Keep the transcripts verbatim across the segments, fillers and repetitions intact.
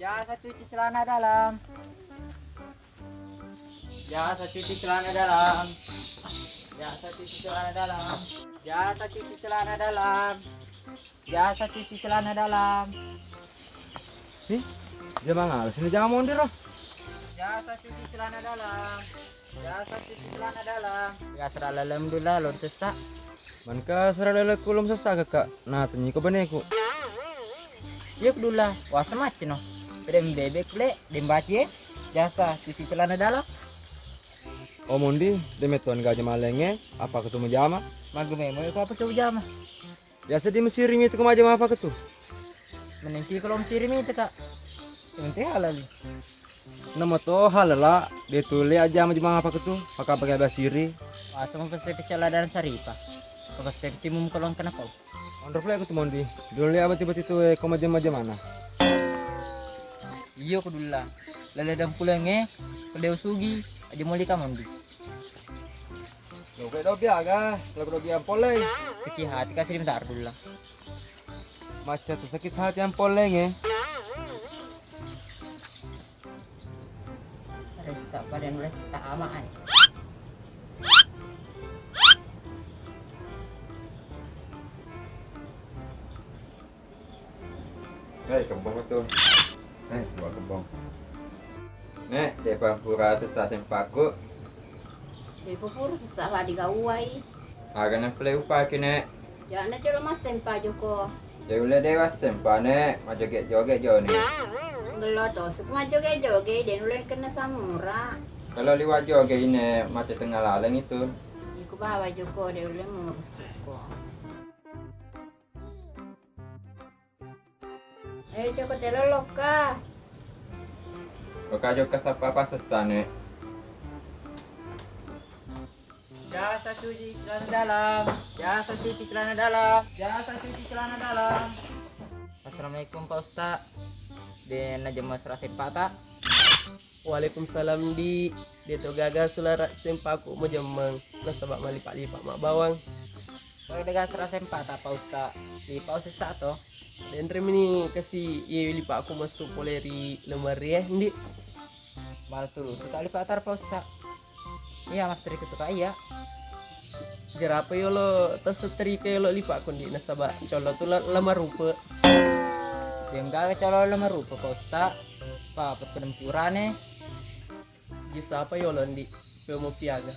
Jasa cuci celana dalam. Jasa cuci celana dalam. Jasa cuci celana dalam. Jasa cuci celana dalam. Jasa cuci celana dalam. Ih, jamang apa sih jamang mondi ro? Jasa cuci celana dalam. Jasa cuci celana dalam. Jasa dalam dulu lo sessa. Manka sera lalekku lom sessa kakak. Nah, tanyiko baneku. Iya kudulla, wasa macceno. Pede bebek le, dembaci e. Jasa cuci celana dalam. Oh mondi, demettuan gaja malengnge, apa ketu mujama? Magu memo iko apa ketu mujama? Biasa di Mesir mi tu kemaja apa ketu? Menengki kalau Mesir mi tu kak. Yang penting halal. Nama to halala, de tule aja mujama apa ketu, pakai pakai basiri. Wasa mau pesen pecel dan saripa. Kau pesen timun kalau kenapa? Onro pula aku tu mondi. Dulu ya beti-beti tu eh, kau maja-maja mana? Iyo kudulla. Lele dan pulang eh, kalau sugi aja mau lika mondi. Lo kayak dobi aga, kalau dobi ampoleng. Seki hati kasih minta dulla. Macca tu sakit hati ampoleng eh. Ressa pada mulai tama ai. Hei, kembang tu. Hei, buah kembang. Nek, de pampura sessa sempaku. De pampura sessa lah digauai. Aga na pele upaki nek. Jana jolo massempa joko. De ulle de wassempa nek, majoge-joge joni. Gelo to, suku majoge-joge, de nulle kenna samura. Kalau liwa joge ine, mate tengah laleng itu. Iku bawa joko, de ulle musuko. Eh, joko telo lokka. Lokka jokka sappa pasessa nek. Jasa cuci celana dalam. Jasa cuci celana dalam. Jasa cuci celana dalam. Assalamualaikum Pak Ustaz. De najemma sera seppata. Waalaikumsalam di. De to gaga sulara sempaku mujemmeng nasaba malipa-lipa mabbawang. Pole de gaga sera sempata Pak Ustaz. Lipa usessa to. Denre mini kasi iye lipakku massu pole ri lemari e ndi. Mala turu tu kali patar Pak Ustaz. Iya mas teri ketu kak iya. Jerapa yolo tas setrika yolo lipakku ndi nasaba colo tu la- lamarupe. Yang gaga colo lamarupe Pak Ustaz. Pa petu dempurane. Jisapa yolo ndi. Pemo piaga.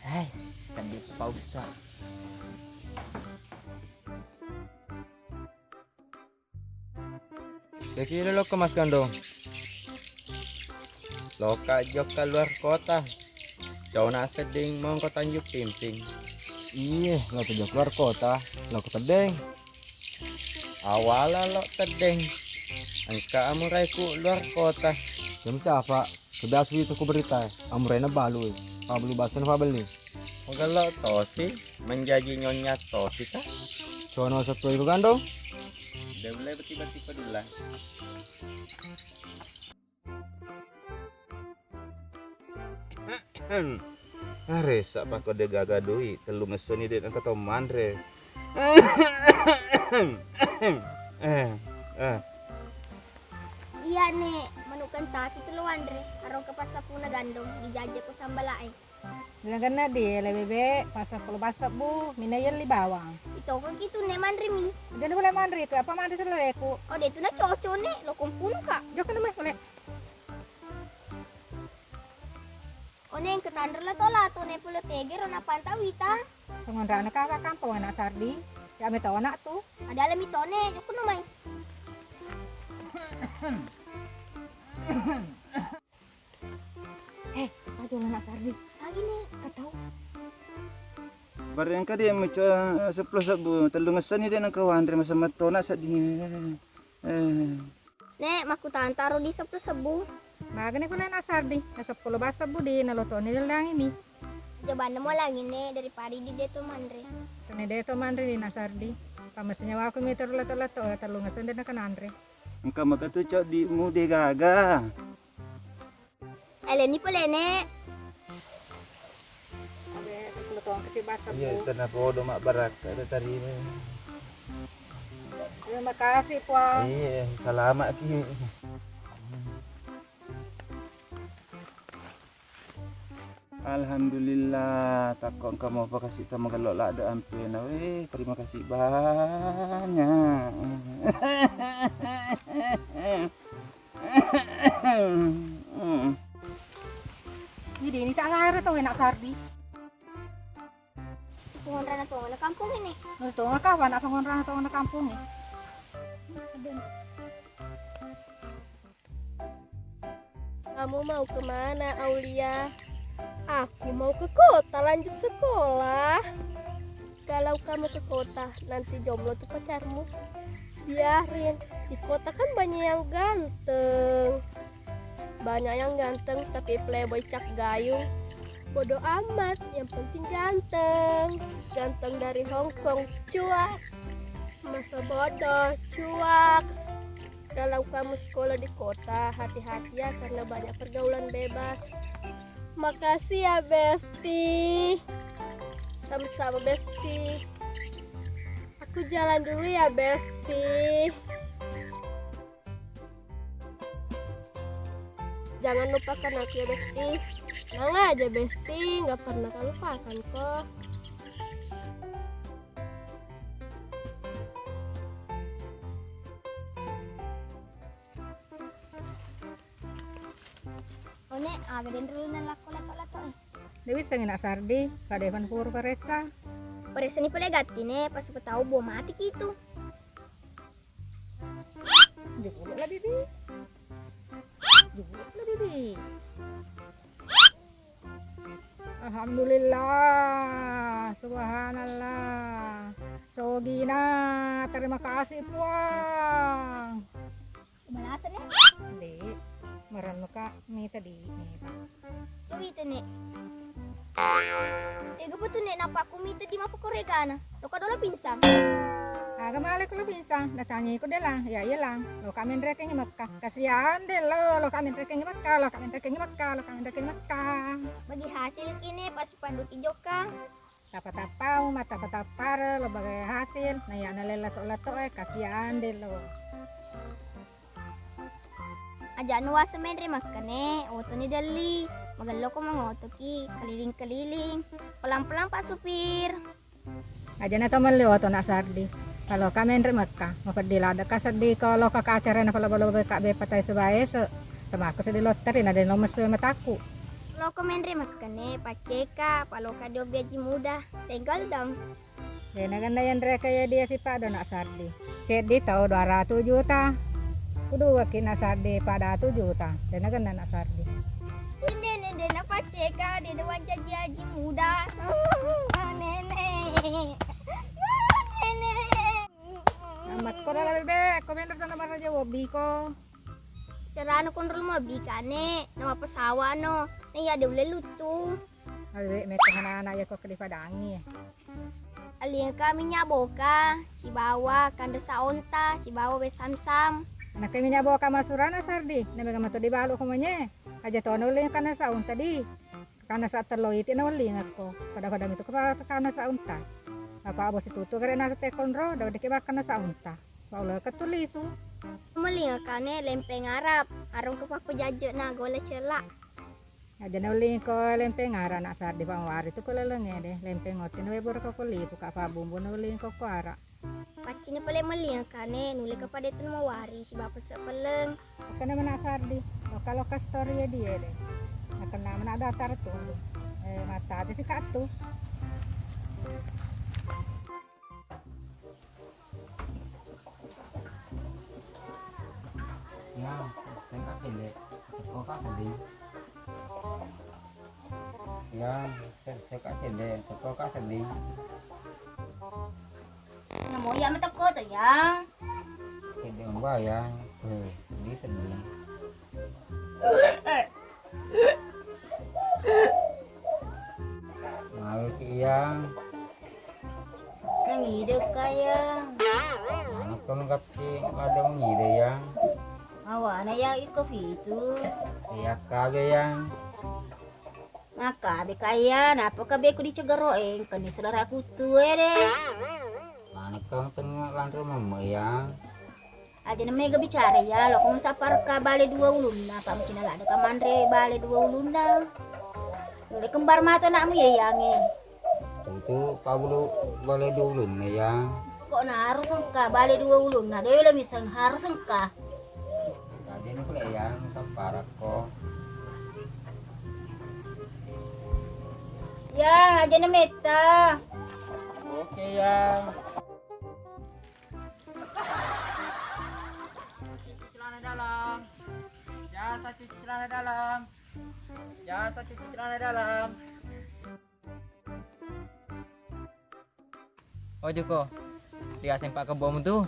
Hai, tadi Pak Ustaz. Dekilo lokka Mas Gandong. Lokka jokka luar kota. Cona sedding mongko Tanjung Pimping. Iye, lokka jokka luar kota, lokka teddeng. Awala lo teddeng. Engka amuraiku luar kota. Jam siapa? Kebiasa itu ku berita. Amuraina balu. Pabeli bakso na pabeli. Magello tosi, menjaji nyonya tosi ta? Cono settui ku gandong. De ulle beti-beti pedulla. Aresa pako de gaga dui, tellu ngessoni de nengka to manre. Eh, eh. Iya ne, menukeng taki tellu anre, arong ke passappuna gandong, dijajako sambalae. Nagenna di ele bebe, passappulu bassebbu, mina yelli bawang. Itoko kitu ne manre mi. Jadi boleh manre itu, apa manre seleku? Oh, de tu na cocok ne, lo kumpunu ka. Jokka nama boleh. One engka tanre lato-lato ne pole tegero napanta wita. Pengonrana kaka kampung anak Sardi. Ya metona tu. Ada lemi tone, jokka no mai. Eh, aduh anak Sardi. Lagi nih, kau tahu. Bareng ka de meco seppulo sebbu, tellu ngessoni de nengka wanre masa metona sedding. Eh. Nek, makkutantaro di seppulo sebbu. Magane ko nana Sardi, na seppulo bassebbu di nalotoni lalangimi. Jabanna mo langine daripada di deto manre. Kene deto manre di na Sardi. Pamasi nyawaku mi teru leto-leto, tellu ngaseng de nakananre. Engka maka tu cok di mu de gaga. Aleni pole ne. Abe, seppulo tongkesi bassebbu. Iya, tena podo mabbarakka de tarima. Terima kasih, Puang. Iya, salama ki. Alhamdulillah, takko engka mopa kasi ta magello ladde ampena. Weh, terima kasih banyak. Jadi ini tak ngarep tau enak Sardi. Sipungonrana tongeng na kampong ini. Nul tongeng ka, anak pangonrana tongeng na kampong ini. Kamu mau kemana, Aulia? Aku mau ke kota lanjut sekolah. Kalau kamu ke kota, nanti jomblo tuh pacarmu. Biarin, di kota kan banyak yang ganteng. Banyak yang ganteng tapi playboy cap gayung. Bodoh amat, yang penting ganteng. Ganteng dari Hong Kong, cuak. Masa bodoh, cuak. Kalau kamu sekolah di kota, hati-hati ya karena banyak pergaulan bebas. Makasih ya, Besti. Sama-sama, Besti. Aku jalan dulu ya, Besti. Jangan lupakan aku ya, Besti. Tenang aja, Besti, nggak pernah kau lupakan kok. One, aga denre lu nalakko lato-lato e? De wissengngi nak Sardi, kadepan pura paressa. Paressani pole gatti ne, pas sipa tau bo mati kitu. Jebuluk la bibi. Jebuluk la bibi. Alhamdulillah, subhanallah. Sogina, terima kasih Puang. Malasa ne? De, marennu ka mita di mita. Mita ne. Ega betul ne, napa ku mita di mapokkoregana? Loka dolo pinsang. Aga male ku lo pinsang, natangi ku de lang, ya iya lang. Loka menrekengi Mekka. Kasihan de lo, loka menrekengi Mekka, loka menrekengi Mekka, loka menrekengi Mekka. Bagi hasil kini pas panduki jokka. Tappa-tappau, mattappa-tappare, lo bagai hasil, na iya na lella to-, lato e, kasihan de lo. Aja' nuwase menre makkane, otoni delli. Magelloko mangotoki, keliling-keliling. Pelang-pelang, Pak Supir. Aja' na to melli oto, Nak Sardi. Kaloka menre makka, mapeddi ladde' ka seddi ko loka ka acara na pala balo ka beppa tai subae se. Temaku seddi lotteri na deno messe mataku. Loko menre makkane, pacceka, paloka di obbi aji muda. Senggol dong. Dena genna yanre kaya dia sipada, Nak Sardi. Seddi tau dua ratu juta. Kuduaki, Nak Sardi, pada atu juta. Dena genna, Nak Sardi. Ini, ini, dena pacceka, dena wancaji aji muda. Nenek. Nenek. Amat ko dalam bebe, ko bener tanda maraja wobi ko. Carana konrol mobi kane, nama pesawat no. Nih ya, dia boleh lutu. Awe, mekko anak-anak ya ko kedipadangi. Alingka minyak boka, sibawa kande saonta, sibawa we samsam. Anakka minyak boka masurana Sardi, na mega mato dibalu ko manye. Aja to na uling kande saonta di. Kande sa tello iti na uling ko. Pada-pada mitu ko kande saonta. Apa abo situtu kare na te konro, dawa deke bakande saonta. Paula ketulisu. Melinga kane lempeng Arab, arung ko pappa jaje na gola cela. Aja na uling ko lempeng ara, Nak Sardi, pamawari tu ko leleng ede. Lempeng oti na webur ko koli, buka pabumbu na uling ko ko ara. Paccini pale melinga kane, nule ka pada itu mawari, si bapa sepeleng. Oke na, Nak Sardi, loka-loka story ya dia de. Nakena mena datar tu. Eh, mata aja si katu. Ya, tengka kende, teko ka seddi. Ya, tengka kende, teko ka seddi. Namo ya meteko to ya. Kende mba ya, eh, seddi seddi. Magi ki Iyang. Mangide ka Iyang. Manekko mengkatti pada mangide Iyang. Awana Iyang iko pitu. Iya kabe Iyang. Makabe ka Iyang, napa kabe ku dicegero engkani saudara kutue de. Manekko tengnga Lanre memme ya. Aja na mega bicara ya, lo kamu saparka bale dua ulunna, apa mesti na ladde ka manre bale dua ulunna. Udah kembar mata anakmu ya, Yang, eh. Itu pabulu bale dua ulunna ya. Kok na harus engka bale dua ulunna, dewe le miseng harus engka. Aja na kule yang saparakko. Yang, aja na metta. Oke, Yang. Cuci celana dalam. Jasa cuci celana dalam. Jasa cuci celana dalam. Oh, Joko, dia sempak kebbomu tu.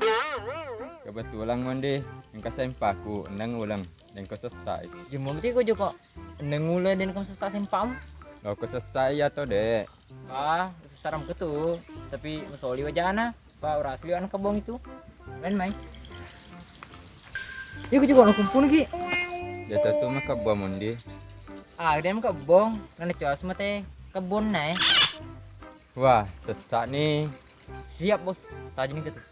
Kebetulan, Mondi, engka sempakku enneng uleng, dan ko sessai. Jemmu mati ko, Joko, enneng uleng dan ko sessa sempakmu. Lo ko sessai ya to, Dek. Ah, sessaram ke tu, tapi musoli wajana. Pak, ura asli anak kebong itu. Main mai. Iya, ku juga anak kumpul lagi. Jatuh tu mah kebong, Mondi. Ah, dia mah kebong. Nana coas mate kebon na, eh. Wah, sesak nih. Siap, Bos. Tajin ke tu.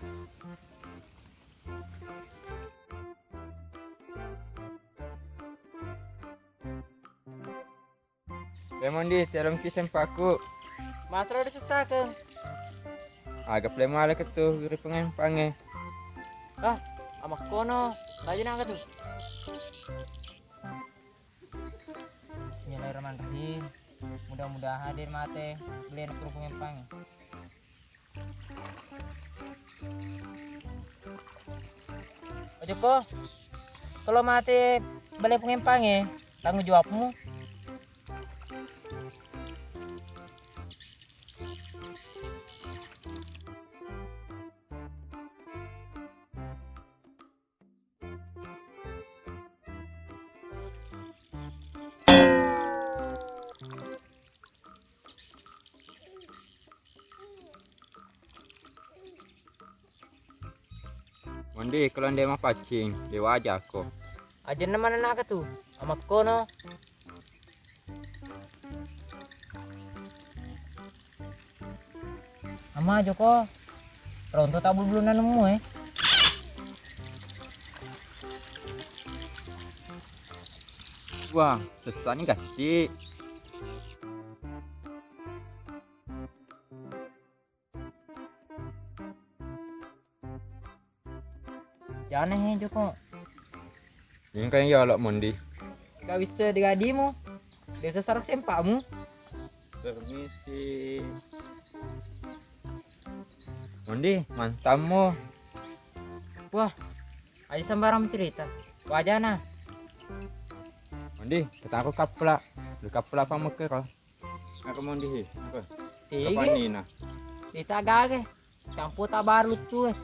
Eh, Mondi, telongki sempakku. Masro disessakeng. Aga pale male ketu ri pengempange. Ah, amakkono. Tajin aga tu. Bismillahirrahmanirrahim. Mudah-mudahan dé' mate bale pungempang. Ojokko, kalau mate bale pungempangé, tanggung jawabmu. Mondi, kalau nde' mapaccing, de' waja ko. Ajenna manenna ka tu, amakkono. Ama Joko, ronto ta bulu-bulu nanemmu, eh. Wah, sessani gatti. Jana he Joko. Engka yolo Mondi. Gak bisa digadimu. Biasa sarak sempakmu. Permisi. Mondi, mantammu. Wah, aja sembarang cerita. Wajana. Mondi, ketangku kapla. Lu kapla apa mekero? Aku mau dihi, apa? Tiga. Kapan ni nah? Kita gage. Campur tabar lu tu, eh.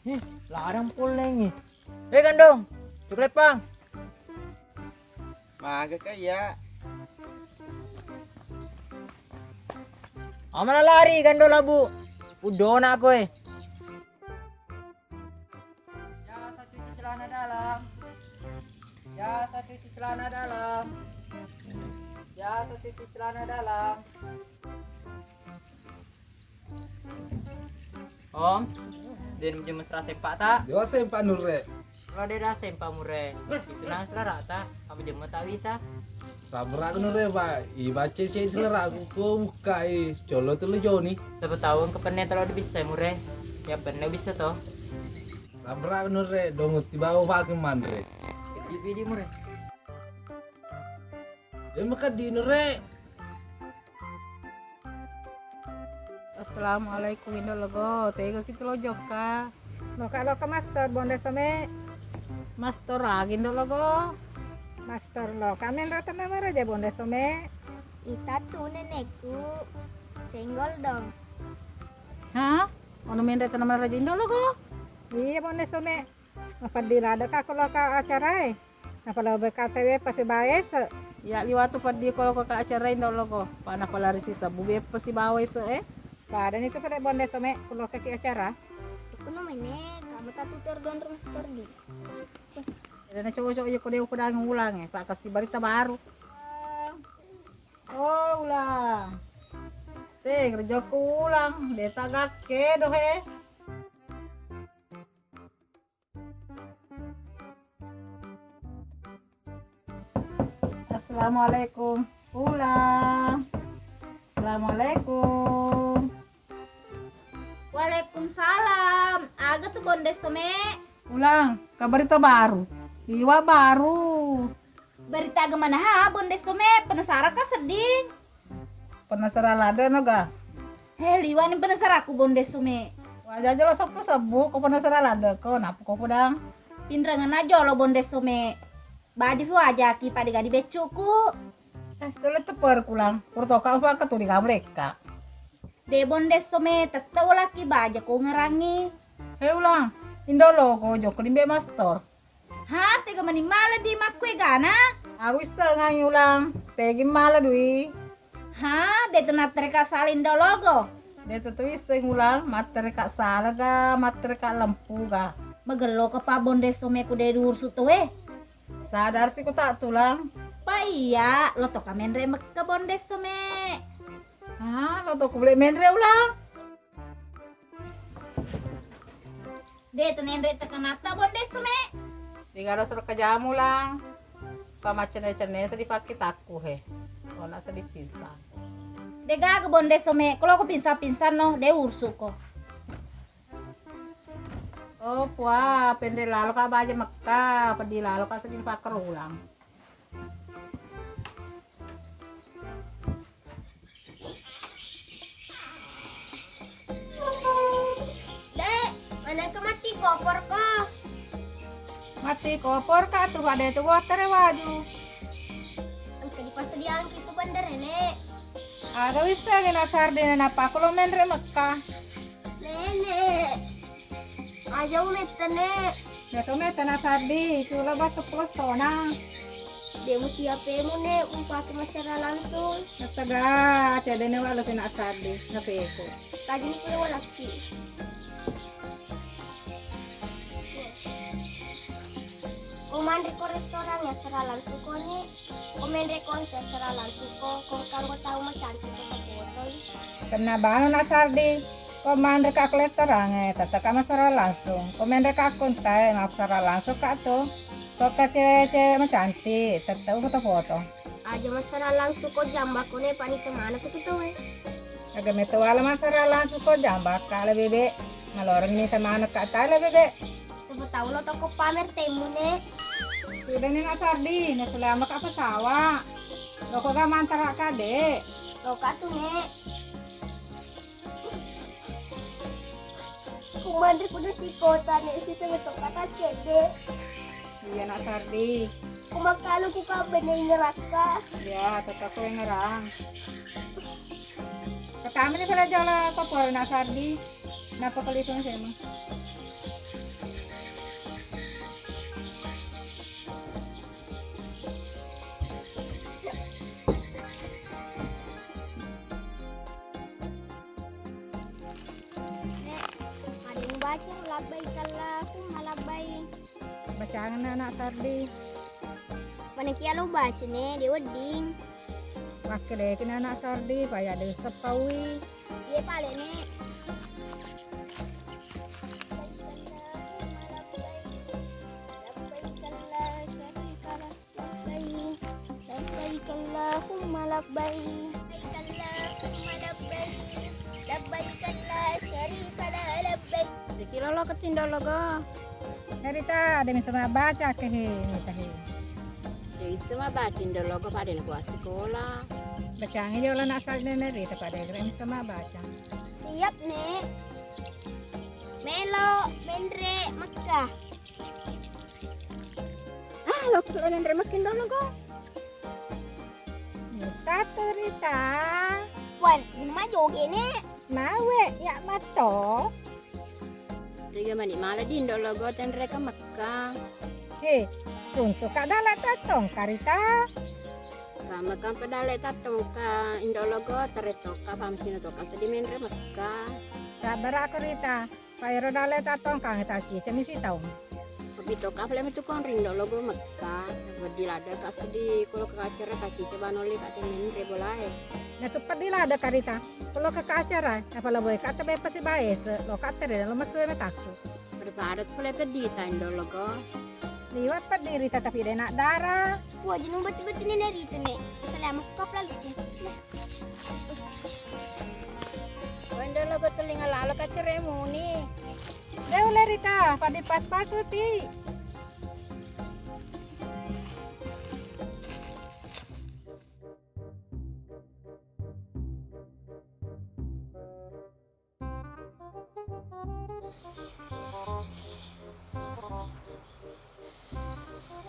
Nih, larang poleng, eh. Eh, Gandong, cuklepang. Maga ka iya. Amana lari, Gandong labu. Udona aku, eh. Jasa cuci celana dalam. Jasa cuci celana dalam. Jasa cuci celana dalam. Om, den mujeng mesra sempak ta? Yo sempak Nurre. Kalau de' da sempak Murre, itu nang selera ta? Apa jemma ta wita? Sabra Nurre, Pak. Ibaca cek selera aku ke buka i. Colo tu le Joni. Siapa tahu engka penne talo dibissai Murre. Ya penne bisa to. Sabra Nurre, dongut tiba pakai manre. Di video Murre. Eh, makan di Nurre. Assalamualaikum Indo Logo, tega kita lo jokka. Loka-loka Mastor Bonde Some. Mastor agi Indo Logo. Mastor lo, kami rata nama raja Bonde Some. Ita tu nenekku, senggol dong. Hah? Ono menre tana maraja Indo Logo? Iya Bonde Some. Mapeddi ladde ka ko loka acara e. Napalao beka tewe pasi bawa ese. Ya liwatu peddi ko loka acara Indo Logo. Pana palari sisa bube pasi bawa ese, eh. Pada ni tu pede Bonde Some ko loka ki acara. Kuno mene kamu tatu terdon rumah setor di. Ada na cowok-cowok ya ko dia ulang, eh. Pak kasih berita baru. Oh, ulang. Te, gerejokku Ulang, de' tagakke do he. Assalamualaikum. Ulang. Assalamualaikum. Waalaikumsalam. Aga tu Bonde Some? Ulang, ka berita baru. Liwa' baru. Berita aga manaha Bonde Some? Penasarakka sedding? Penasara ladde' no ga? He, liwa'ni penasarakku Bonde Some. Waja jolo sebbu-sebbu ko penasara ladde' ko, nappa ko podang. Pinrengenna jolo Bonde Some. Baja pi wajaki pada gadi beccuku. Eh, dole teper Ulang. Pura toka ufa ka tuli kamu lekka. De' Bonde Some, tette' ulaki baja ko ngerangi. He Ulang, Indo Logo jokka limbe mastor. Ha, tega mani mala di makkuegana? Aku istengangi Ulang, tegi mala dui. Ha, de' tu nattereka sala Indo Logo. De' tu tu isseng Ulang, mattereka sala ga, mattereka lempu ga. Magello ka pa Bonde Some ku de' diursu tu e. Sadar si ku tak tulang. Pa iya, lo toka menre' mekka Bonde Some. Ha, lo toka bole' menre' Ulang. De' tu nenre' tekanatta Bonde Some. Digala sura kajamu Ulang. Ka maccenne-cenne seddi pakkitakku he. Ona seddi pingsan. De' gaga Bonde Some, ko lo ko pingsan-pingsan no, de' ursu ko. Oh pua, penre' lalo ka baja mekka, peddi lalo ka seddi pakkeru Ulang. De', manengka matti koporko? Matti koporka tu, pada tu water waju. Engka dipasadiangki tu bendere, Nek. Aga wissengi Nak Sardi, nappa ko lo menre' mekka. Nenek, aja umetta, Nek. Iya to metta Nak Sardi, sulo ba seppulo sona. De' musti H P-mu, Nek, upake massara langsung. Astaga, tedene walo si Nak Sardi, H P-ku. Kajini kulo walakki. Ko manre ko restoran, ya, massara langsung ko, Nek. Ko menre' ko, terserah langsung ko, ko kanggo tau macantik ko foto-fotoi. Kenna bano Nak Sardi, ko manre ka ko restoran e, tette' ka massara langsung. Ko menre ka ko onta e, massara langsung ka tu. Ko ka cewek-cewek macantik, tette' foto-foto. Aja massara langsung ko jambakko, Nek, pani temana ko tu tau e. Aga meto wala massara langsung ko jambakka la Bebe. Maloreng ni temana ka tai la Bebe. Siapa tahu lo toko pamer temmu, Nek. Sudah ni Nak Sardi, na selama ka pesawat. Loko ga mantara ka, Dek. Loka tu, Nek. Kumanre kudu si kota, Nek, si tengah toka ta cedde. Iya Nak Sardi. Kumakkalu ku ka beneng ngerakka. Iya, tetap ku ngerang. Pertama ni kalau jala kopor Nak Sardi. Napa kali itu saya mah? Nek, ada yang baca, labbaik Allahumma labbaik. Bacangenna Nak Sardi. Manekia lo baca, Nek, de wedding. Wakkelekina Nak Sardi, paya de seppaui. Iye pale, Nek. Labbaik Allahumma labbaik. Labbaik la syarika lak. Labbaik. Labbaik Allahumma labbaik. Labbaik Allahumma labbaik. Labbaik la syarika lak labbaik. Deki lolo ketindo logo. Narita, de misa mabbaca ke he, nita he. De misa mabbaca indo logo pada ni kuasikola. Bacangi jolo Nak Sardi, Narita, pada de misa mabbaca. Siap, Nek. Melo menre Mekka. Ah, lo kutu menre Mekka indo logo. Mita tu Rita. Wan, ma joge, Nek. Mawe, ya mato. Tega mani mala di indo logo tenre ke Mekka. He, untuk ka dale tattong ka Rita. Kama kampa dale tattong ka indo logo, tere toka pamsino toka seddi menre Mekka. Sabar aku Rita. Paero dale tattong kang ta ciceng si taung. Bitoka pale metu konring do logo Mekka. Weddi ladde ka seddi kolo ke acara ka cita bano le ka temen re bolae. Na tu peddi ladde ka Rita. Kolo ke acara, apa lo boy ka tebe pasi bae se, lo ka tere lo mesu mataku. Pada-pada tu pale peddi ta indo logo. Liwat peddi Rita tapi de nak dara. Wah, jenuh betul-betul ni Rita ni. Salam kop lalu ni. Wendo lo betul ngalalo kaceremu ni. Deh, ulle Rita, pada pas-pas uti.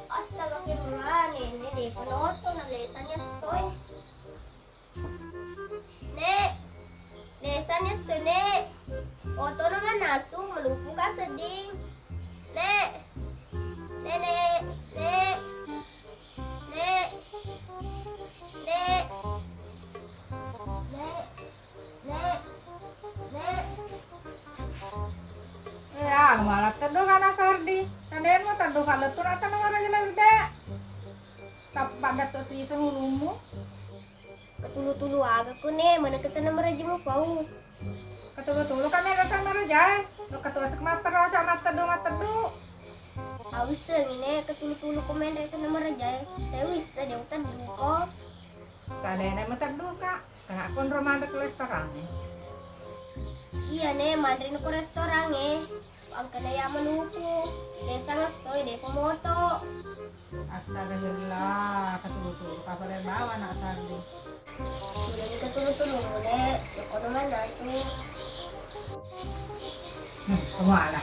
Astaga, kemurane, ne, de panoto na lesanya soe. Nek, lesanya esso, Nek. Otono mannasu, malupu ka sedding. Nek. Nek, Nek, Nek. Nek. Nek. Nek. Nek. Nek. Eh, ah, malah teddo kana Sardi. Tandemu teddo kalau tu rata nomor aja lebih be. Tappa datto siseng ulummu. Katulu-tulu aga ko, Nek, maneng ka tenna maraja mupau. Katulu-tulu ka mega ka marajae. Lo katuasek matteru aja mattedu-mattedu. Awissengi, Nek, katulu-tulu ko menre tenna marajae. Saya wisse de uteddu ko. Tadena mateddu ka. Kana konro manre ke restoran. Iya, Nek, manre ko restoran e. Angkana ya maluku, desa ngesso e, depa moto. Astagfirullah, katulu-tulu kapale bawa anak Sardi. Sudah ni katulu-tulu, Nek, jokono mannasu. Hmm, kamu ala.